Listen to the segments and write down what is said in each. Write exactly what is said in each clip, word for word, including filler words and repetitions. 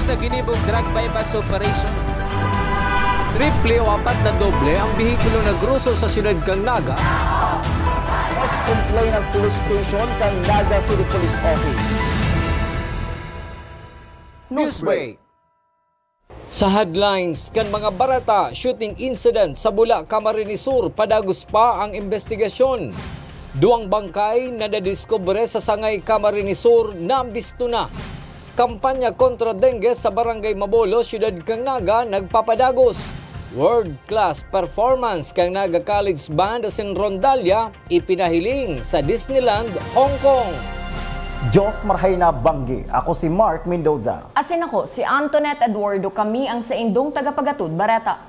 Sa ginibong drug buy-bust operation, triple o apat na doble ang behikulo na groso sa siyudad kan Naga. Mas complain ang police station kan Naga City Police Office. Newsbreak. Sa headlines kan mga bareta, shooting incident sa Bula, Camarines Sur, padagos pa ang investigasyon. Duwang bangkay na nadiskubre sa Sangay, Camarines Sur, nambisto na. Kampanya kontra dengue sa Barangay Mabolo, Siyudad kan Naga, nagpapadagos. World class performance kan Naga College Band asin Rondalya ipinahiling sa Disneyland, Hong Kong. Diyos marhay na banggi. Ako si Mark Mendoza. Asin ako si Antoinette Eduardo. Kami ang saindong tagapagatod bareta.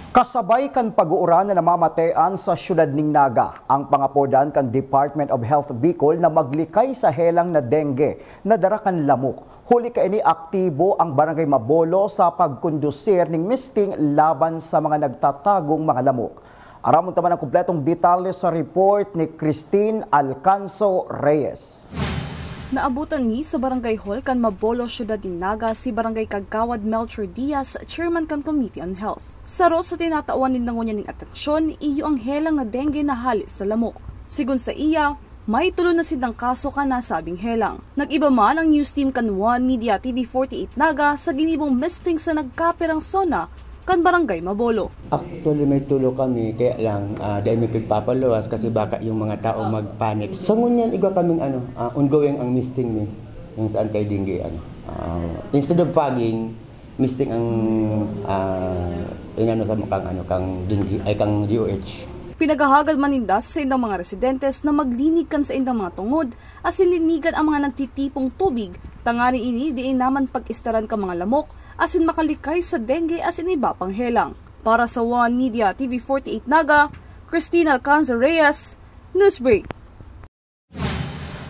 Kasabay kan pag-uuran na namamatean sa siyudad ning Naga ang pangapodan kan Department of Health Bicol na maglikay sa helang na dengue na dara kan lamok. Huli kaini, aktibo ang Barangay Mabolo sa pagkondusir ning misting laban sa mga nagtatagong mga lamok. Aramon ta man ang kumpletong detalye sa report ni Christine Alcanzo Reyes. Naabutan mi sa Barangay Hall kan Mabolo, Siyudad nin Naga, si Barangay Kagawad Melchor Diaz, chairman kan Committee on Health. Saro sa tinatawan ninda ngunyan ning atensyon, iyo ang helang na dengue na hali sa lamok. Sigon sa iya, may tulo na sindang kaso kan nasabing helang. Nag-iba man ang news team kan One Media T V forty-eight Naga sa ginibong misting sa nagkapirang zona kan Barangay Mabolo. Actually, may tulo kami, kaya lang, ah, dahil may pagpapaluwas kasi baka yung mga tao magpanic. Sa ngunyan, igwa kaming ano, ah, ongoing ang misting mi, yung sa anti-dengue, ano. Ah, instead of fogging, misting ang, ah, inano sa kang, ano, kang dengue, ay, kang D O H. Pinaghahagad man ninda sa saindang mga residentes na maglinig kan saindang mga tungod asin linigan ang mga nagtitipong tubig, tanganing ini dai naman pag-istaran kan mga lamok asin makalikay sa dengue asin iba pang helang. Para sa One Media T V forty-eight Naga, Christine Alcanza Reyes, Newsbreak.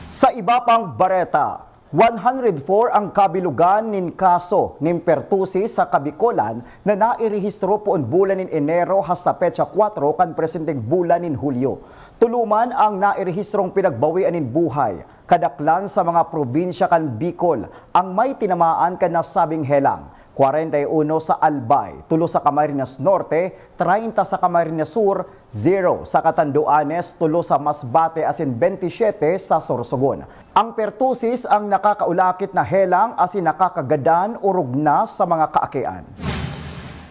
Sa iba pang bareta, one hundred four ang kabilogan nin kaso nin pertussis sa Kabikolan na nairehistro poon bulan nin Enero hasta petsa kwatro kan presenteng bulan nin Hulyo. Tulo man ang nairehistrong pinagbawian nin buhay. Kadaklan sa mga probinsya kan Bicol ang may tinamaan kan nasabing helang. Kwarenta y uno sa Albay, tulo sa Camarines Norte, treinta sa Camarines Sur, zero sa Catanduanes, tulo sa Masbate asin bentisiete sa Sorsogon. Ang pertussis ang nakakaulakit na helang asin nakakagadan o rugnas sa mga kaakian.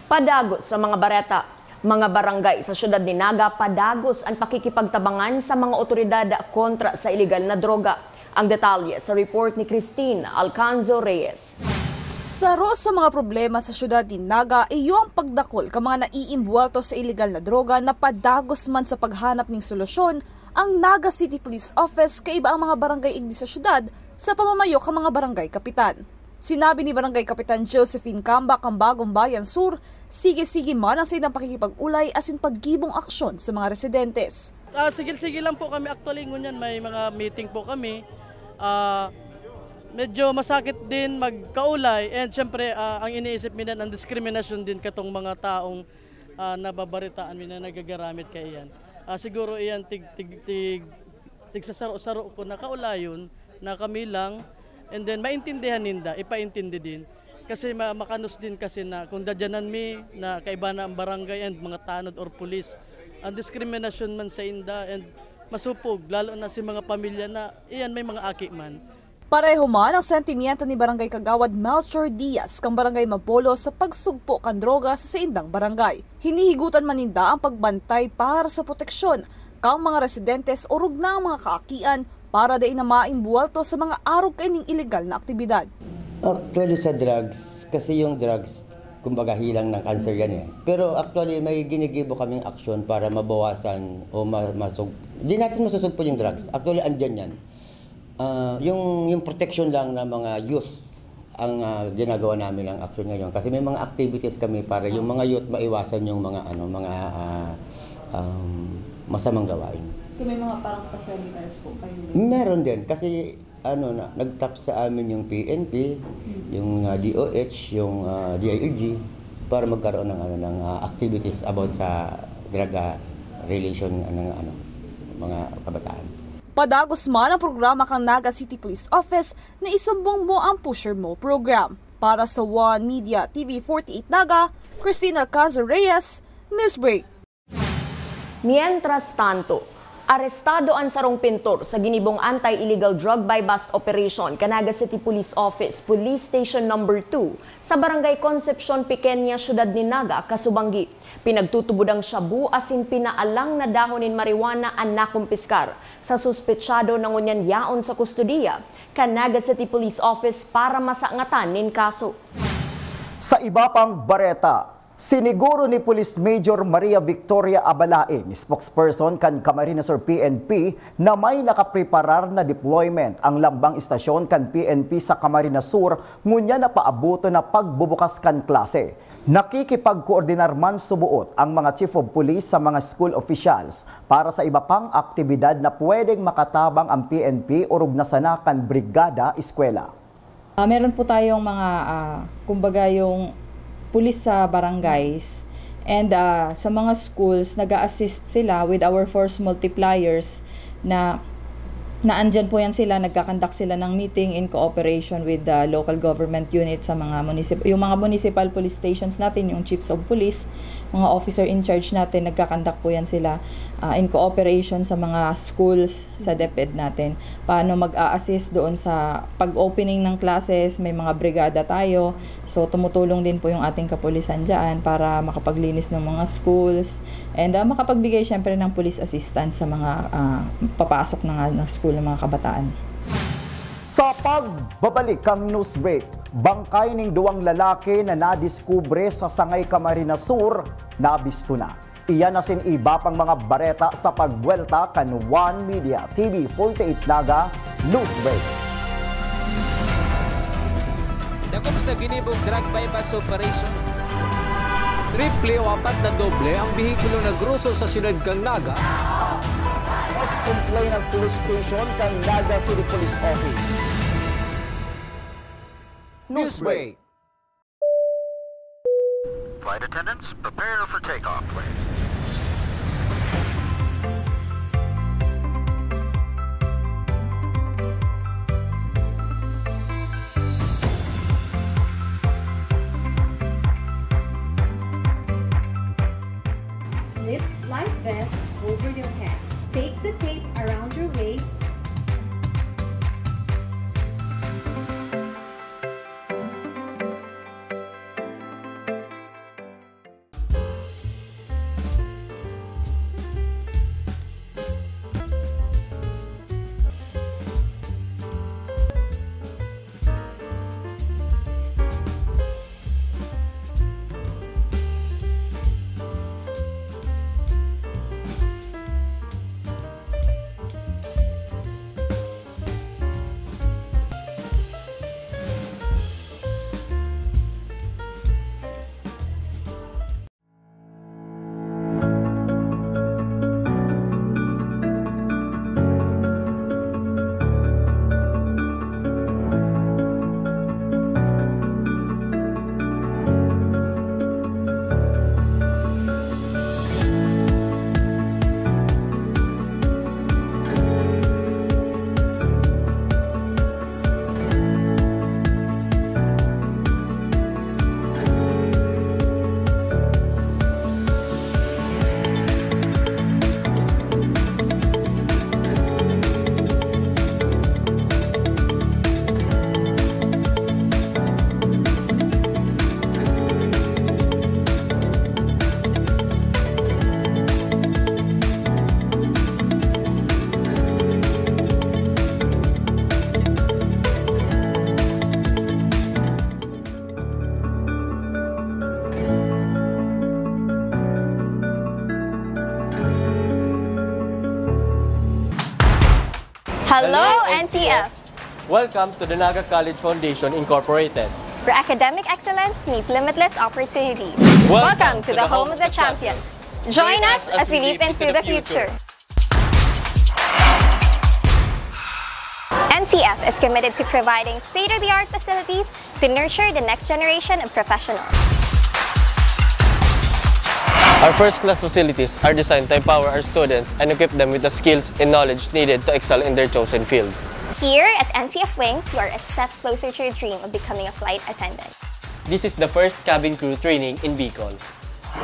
Padagos sa mga bareta. Mga barangay sa siyudad ni Naga padagos an pakikipagtabangan sa mga otoridad kontra sa iligal na droga. Ang detalye sa report ni Christine Alcanzo Reyes. Saro sa mga problema sa siyudad ni Naga iyo ang pagdakol kan mga naiimbwelto sa iligal na droga na padagos man sa paghanap ning solusyon ang Naga City Police Office kaiba ang mga barangay igdi sa siyudad sa pamamayo kan mga barangay kapitan. Sinabi ni Barangay Kapitan Josephine Camba kan Bagong Bayan Sur, sige-sige man ang saindang pakikipag-olay asin paggibong aksyon sa mga residentes. Ah, sigil-sigil lang po kami actually, ngunyan may mga meeting po kami. Ah, medyo masakit din magkaulay and siyempre, ah, ang iniisip mi nan ang diskriminasyon din katong mga taong, ah, nababaritaan mi na nagagaramit kaiyan. Ah, siguro iyan tig, tig, tig, tigsasaro-saro ko na kaulayon na kami lang, and then maintindihan ninda, ipaintindi din. Kasi ma-, makanos din kasi na kung dadyanan mi na kaiba na ang barangay and mga tanod or pulis, ang diskriminasyon man sa inda and masupog, lalo na si mga pamilya na iyan may mga aki man. Pareho man ang sentimiento ni Barangay Kagawad Melchor Diaz kan Barangay Mabolo sa pagsugpo kan droga sa saindang barangay. Hinihigutan man ninda ang pagbantay para sa proteksyon kan mga residentes orog na ang mga kaakian para dai na maimbuwalto sa mga arog kaining ilegal na aktibidad. Actually, sa drugs, kasi yung drugs, kumbaga, hilang ng cancer yan eh. Pero actually, may ginigibo kaming aksyon para mabawasan o ma-, masug-, di natin masusugpo yung drugs. Actually, andyan yan. Ah, yung, yung protection lang ng mga youth ang, ah, ginagawa namin lang action ngayon. Kasi may mga activities kami para yung mga youth maiwasan yung mga, ano, mga, ah, um, masamang gawain. So, may mga parang pa-seminars po kayo? Meron din. Kasi, ano, na, nag-tap sa amin yung P N P, yung, ah, D O H, yung, ah, D I L G, para magkaroon ng, ano, ng, ah, activities about sa drug, ah, relation ng, ano, mga kabataan. Padagos man ang programa kan Naga City Police Office na isumbong mo ang Pusher Mo program. Para sa One Media T V forty-eight Naga, Christine Alcazar Reyes, Newsbreak. Mientras tanto, arestado an sarong pintor sa ginibong anti-illegal drug buy-bust operation kan Naga City Police Office, Police Station Number two, sa Barangay Concepcion Pequeña, Siyudad nin Naga, Casubangui. Pinagtutubod ang shabu asin pinaalang na dahon nin marijuana an nakumpiskar sa suspetsado na ngunyan yaon sa kustodiya kan Naga City Police Office para masangatan nin kaso. Sa iba pang bareta, siniguro ni Police Major Maria Victoria Abalain, spokesperson kan Camarines Sur P N P, na may nakapreparar na deployment ang lambang istasyon kan P N P sa Camarines Sur ngunyan na paaboton na pagbubukas kan klase. Nakikipagkoordinar man suboot ang mga chief of police sa mga school officials para sa iba pang aktibidad na pwedeng makatabang ang P N P orog na sana kan brigada eskwela. Ah, meron po tayong mga, ah, kumbaga yung pulis sa barangays and, ah, sa mga schools, nag-a-assist sila with our force multipliers na, na andyan po yan sila, nagkakandak sila ng meeting in cooperation with the local government unit sa mga municip-, yung mga municipal police stations natin, yung chiefs of police, mga officer in charge natin, nagkakandak po yan sila, ah, in cooperation sa mga schools sa DepEd natin. Paano mag-a-assist doon sa pag-opening ng classes, may mga brigada tayo. So, tumutulong din po yung ating kapulisan dyan para makapaglinis ng mga schools and, ah, makapagbigay siyempre ng police assistance sa mga, ah, papasok na nga ng school ng mga kabataan. Sa pagbabalik kan news break, bangkay ning duwang lalaki na nadiskubre sa Sangay Camarines Sur, nabisto na. Iyan asin iba pang mga bareta sa pagbuwelta kan One Media T V forty-eight Naga News Break. Dakop sa ginibong drug buy-bust operation. Triple o apat na doble ang behikulo na groso sa siyudad kan Naga. Mas complain ang police station kan Naga City Police Office. News Break. Flight attendants, prepare for takeoff, please. Slip life vest over your head. Take the tape around your waist. Hello, N C F! Welcome to the Naga College Foundation Incorporated, where academic excellence meets limitless opportunities. Welcome to the home of the champions. Join us as we leap into the future. N C F is committed to providing state-of-the-art facilities to nurture the next generation of professionals. Our first-class facilities are designed to empower our students and equip them with the skills and knowledge needed to excel in their chosen field. Here at N C F Wings, you are a step closer to your dream of becoming a flight attendant. This is the first cabin crew training in Bicol.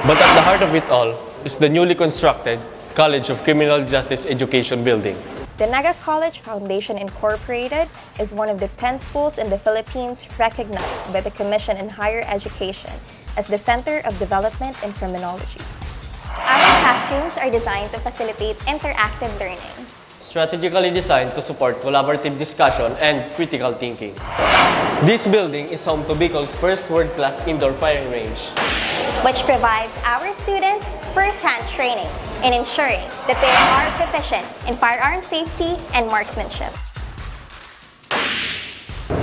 But at the heart of it all is the newly constructed College of Criminal Justice Education Building. The Naga College Foundation Incorporated is one of the ten schools in the Philippines recognized by the Commission on Higher Education as the Center of Development in Criminology. Our classrooms are designed to facilitate interactive learning. Strategically designed to support collaborative discussion and critical thinking. This building is home to Bicol's first world-class indoor firing range, which provides our students first-hand training in ensuring that they are proficient in firearm safety and marksmanship.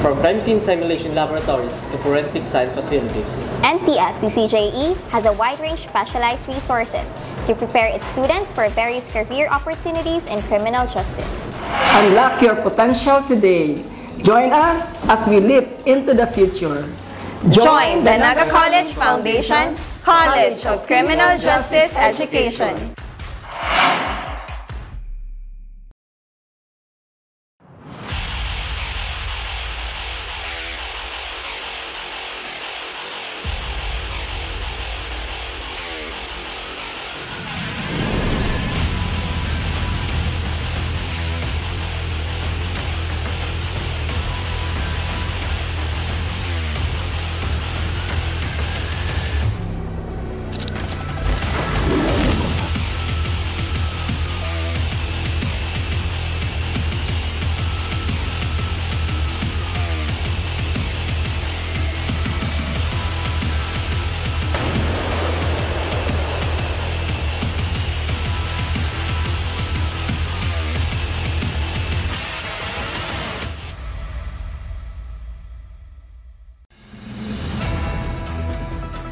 From crime scene simulation laboratories to forensic science facilities, N C S C C J E has a wide range of specialized resources to prepare its students for various career opportunities in criminal justice. Unlock your potential today. Join us as we leap into the future. Join the Naga College Foundation College of Criminal Justice Education.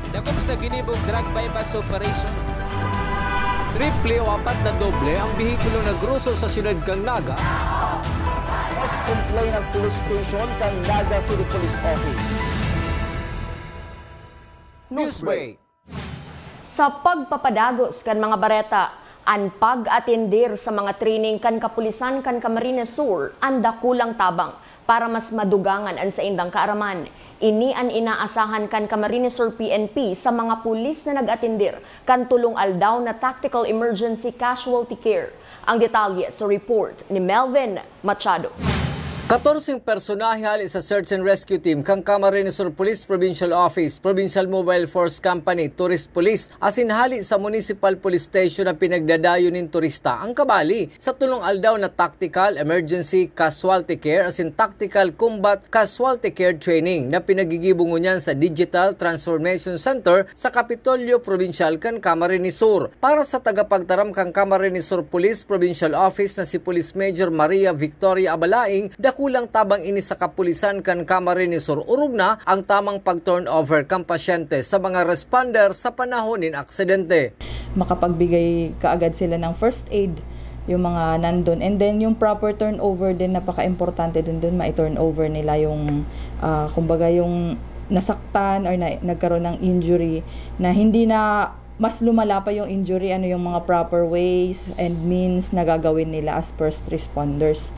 Dakop sa ginibong drug buy-bust operation. Triple o apat na doble ang behikulo na groso sa siyudad kan Naga. Mas complain ang police station kan Naga City Police Office. Newsbreak. Sa pagpapadagos kan mga bareta, an pag-atendir sa mga training kan kapulisan kan Camarines Sur an dakulang tabang para mas madugangan an saindang kaaraman. Ini an inaasahan kan Camarines Sur P N P sa mga pulis na nag-atendir kan tolong aldaw na Tactical Emergency Casualty Care. Ang detalye sa report ni Melvin Machado. Katorseng personahe hali sa search and rescue team kan Camarines Sur Police Provincial Office, Provincial Mobile Force Company, Tourist Police, asin hali sa Municipal Police Station na pinagdadayon nin turista ang kabali sa tolong aldaw na Tactical Emergency Casualty Care asin Tactical Combat Casualty Care Training na pinagigibo ngunyan sa Digital Transformation Center sa Kapitolyo Probinsyal kan Camarines Sur. Para sa tagapagtaram kan Camarines Sur Police Provincial Office na si Police Major Maria Victoria Abalaing, dakulang tabang ini sa kapulisan kan Camarines Sur, orog na ang tamang pag-turnover kan pasyente sa mga responder sa panahon nin aksidente. Makapagbigay kaagad sila ng first aid, yung mga nandun. And then, yung proper turnover din, napaka-importante din dun, ma-turnover nila yung, ah, kumbaga, yung nasaktan or na, nagkaroon ng injury na hindi na mas lumala pa yung injury, ano yung mga proper ways and means na gagawin nila as first responders.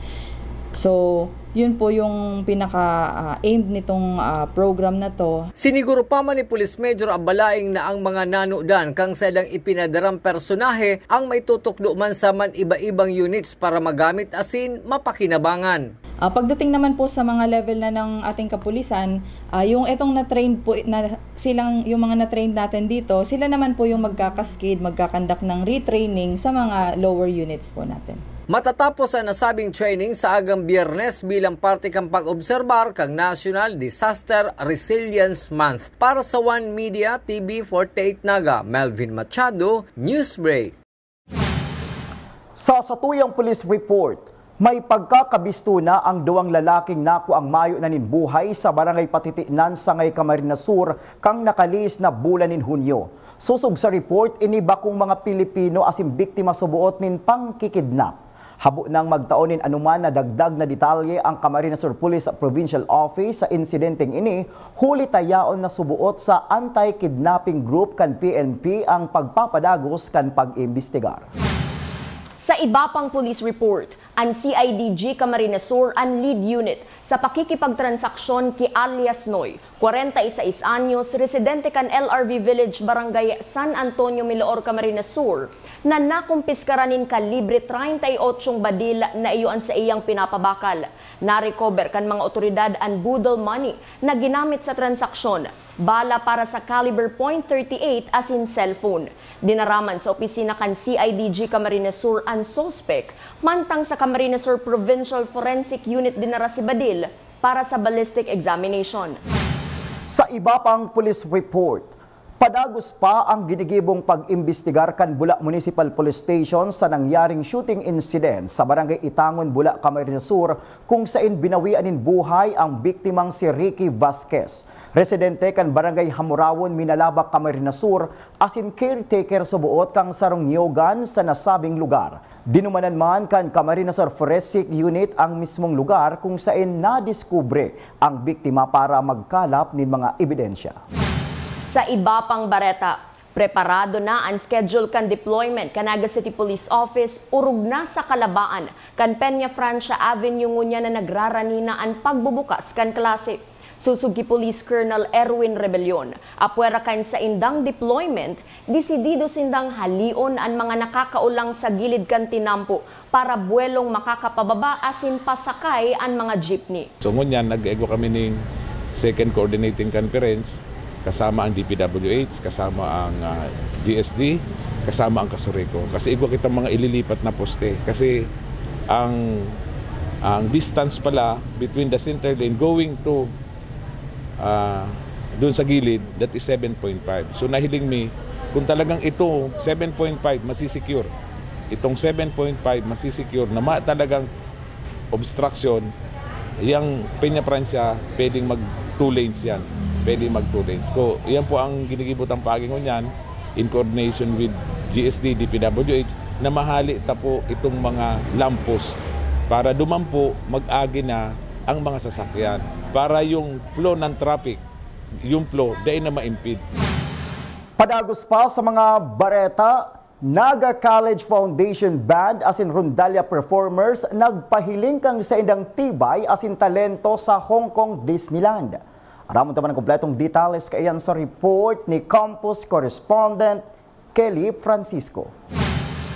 So, yun po yung pinaka, ah, aimed nitong, ah, program na 'to. Siniguro pa man ni Police Major Abalaing na ang mga nanudan kan saindang ipinadarang personahe ang maitutukdo man sa man iba-ibang units para magamit asin mapakinabangan. Ah, pagdating naman po sa mga level na ng ating kapulisan, ah, yung etong na-trained po, na silang, yung mga na-trained natin dito, sila naman po yung magka-cascade, magka-conduct ng retraining sa mga lower units po natin. Matatapos ang nasabing training sa agang Biyernes bilang parte kan pag-obserbar kan National Disaster Resilience Month. Para sa One Media T V forty-eight Naga, Melvin Machado, Newsbreak. Sa satuyang police report, may pagkakabisto na ang duwang lalaking nakuang mayo na nin buhay sa Barangay Patitinan, Sangay, Camarines Sur, kan nakalihis na bulan nin Hunyo. Sosog sa report, ini bakong mga Pilipino asin biktima suboot nin pangkikidnap. Habo nang magtao nin anoman na dagdag na detalye ang Camarines Sur Police Provincial Office sa insidenteng ini, huli ta yaon na suboot sa Anti-Kidnapping Group kan P N P ang pagpapadagos kan pag-imbestigar. Sa iba pang police report, An C I D G Camarines Sur an lead unit sa pakikipagtransaksyon ki alias Noy, kwarenta y seis anyos, residente kan L R V Village, Barangay San Antonio, Miloor, Camarines Sur, na nakumpiskara nin kalibre treinta y ocho badil na iyo an saiyang pinapabakal. Narecover kan mga otoridad an boodle money na ginamit sa transaksyon, bala para sa caliber point thirty eight asin cellphone. Dinaraman sa opisina kan C I D G Camarines Sur an suspek, mantang sa Camarines Sur Provincial Forensic Unit dinara si Badil para sa ballistic examination. Sa iba pang police report, padagos pa ang ginigibong pag-imbestigar kan Bula Municipal Police Station sa nangyaring shooting incident sa Barangay Itangon, Bula, Camarines Sur, kung sain binawian nin buhay ang biktimang si Ricky Vasquez, residente kan Barangay Hamurawon, Minalabac, Camarines Sur, asin caretaker suboot kan sarong niyogan sa nasabing lugar. Dinumanan man kan Camarines Sur Forensic Unit ang mismong lugar kung sain nadiskubre ang biktima para magkalap nin mga ebidensya. Sa iba pang bareta, preparado na an schedule kan deployment kan Naga City Police Office orog na sa kalabaan kan Peña Francia Avenue ngunyan na nagrarani na an pagbubukas kan klase. Sosog ki Police Colonel Erwin Rebellion, apwera kan saindang deployment, desidido sindang halion an mga nakakaolang sa gilid kan tinampo para buwelong makakapababa asin pasakay an mga jeepney. So, ngunyan, nag-igwa kami ning second coordinating conference kasama ang D P W H, kasama ang, ah, D S D, kasama ang Casureco. Kasi igwa kitang mga ililipat na poste. Kasi ang, ang distance pala between the center lane going to ah, doon sa gilid, that is seven point five. So, nahiling mi, kung talagang ito, seven point five, masisecure. Itong seven point five, masisecure na ma-, talagang obstruction, yang Peña Francia, pwedeng mag two lanes yan. Pwedeng mag two lanes. Ko, yan po ang ginigibo tang paagi ngunyan, in coordination with G S D, D P W H, na mahali ta po itong mga lamppost para duman po mag-agi na ang mga sasakyan para yung flow ng traffic, yung flow, dai na ma-impede. Padagos pa sa mga bareta, Naga College Foundation Band asin Rondalla Performers nagpahiling kan saindang tibay asin talento sa Hong Kong Disneyland. Aramon ta man an kompletong detalles kaiyan sa report ni campus correspondent Kelly Francisco.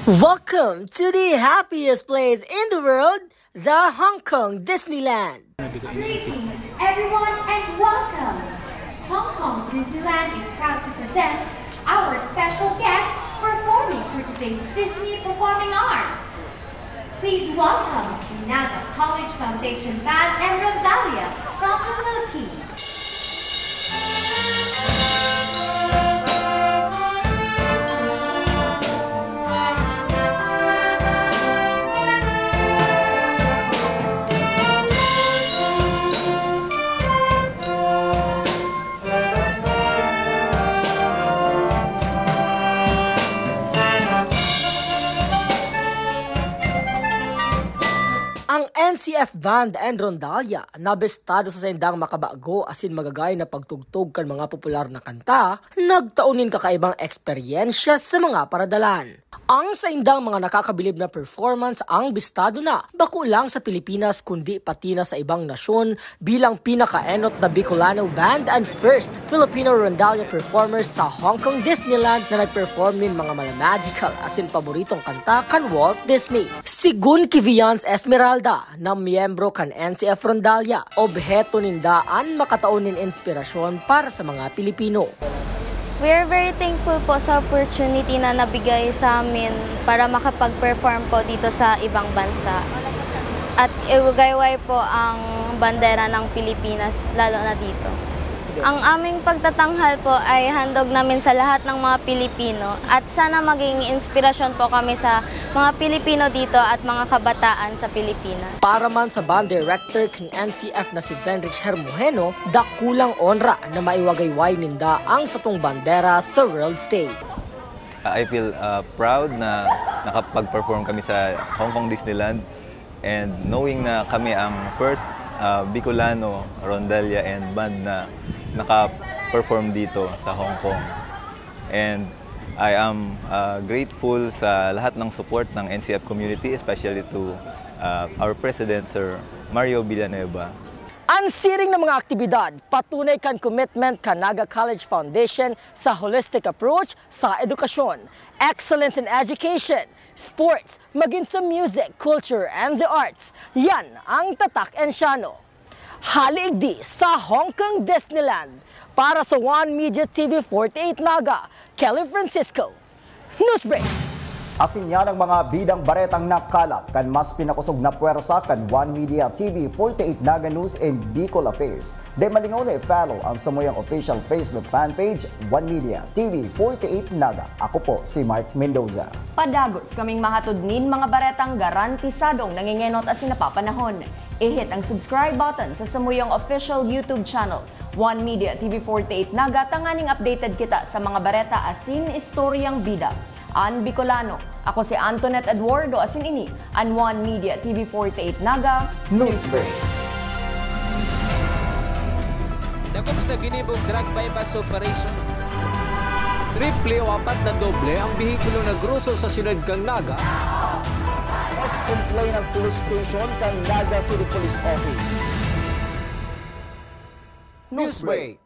Welcome to the happiest place in the world, the Hong Kong Disneyland. Greetings, everyone, and welcome. Hong Kong Disneyland is proud to present our special guests performing for today's Disney Performing Arts. Please welcome the Naga College Foundation Band and Rondalla from the Philippines. Ang N C F Band and Rondalla, na bistado sa saindang makabago asin magagay na pagtugtog kan mga popular na kanta, nagtao nin kakaibang eksperyensya sa mga paradalan. Ang saindang mga nakakabilib na performance ang bistado na bako lang sa Pilipinas kundi pati na sa ibang nasyon, bilang pinakaenot na Bicolano band and first Filipino rondalla performers sa Hong Kong Disneyland na nagperform nin mga malamagical asin paboritong kanta kan Walt Disney. Sigun ki Vians Esmeralda, na miyembro kan N C F Rondalla, obheto ninda an makatao nin inspirasyon para sa mga Pilipino. We are very thankful po sa opportunity na nabigay sa amin para makapag-perform po dito sa ibang bansa. At iwagayway po ang bandera ng Pilipinas, lalo na dito. Ang aming pagtatanghal po ay handog namin sa lahat ng mga Pilipino at sana maging inspirasyon po kami sa mga Pilipino dito at mga kabataan sa Pilipinas. Para man sa band director kan N C F na si Venrich Hermojeno, dakulang onra na maiwagayway ninda ang satong bandera sa world stage. I feel, uh, proud na nakapag-perform kami sa Hong Kong Disneyland, and knowing na kami ang first, uh, Bicolano rondalla and band na naka-perform dito sa Hong Kong. And I am uh, grateful sa lahat ng support ng N C F community, especially to uh, our President, Sir Mario Villanueva. Ang siring na mga aktibidad patunay kan commitment kan Naga College Foundation sa holistic approach sa edukasyon, excellence in education, sports, magin sa music, culture, and the arts. Yan ang Tatak Enciano. Hali igdi sa Hong Kong Disneyland. Para sa One Media T V forty-eight Naga, Kelly Francisco. Newsbreak! Asin yan ang mga bidang baretang nakalap kan mas pinakosog na pwersa kan One Media T V forty-eight Naga News and Bicol Affairs. Dai malingaw na i-follow ang samuyang official Facebook fan page, One Media T V forty-eight Naga. Ako po si Mark Mendoza. Padagos kaming mahatod nin mga baretang garantisadong nangengenot asin napapanahon. I-hit ang subscribe button sa samuyang official YouTube channel, One Media T V forty-eight Naga, tanganing updated kita sa mga bareta asin istoryang bida. An Bicolano. Ako si Antoinette Eduardo asin ini an One Media T V forty-eight Naga Newsbreak. Dakop sa ginibong drug buy-bust operation. Triple o apat na doble ang behikulo na groso sa siyudad kan Naga. Mas complain ang police station kan Naga City Police Office. Newsbreak.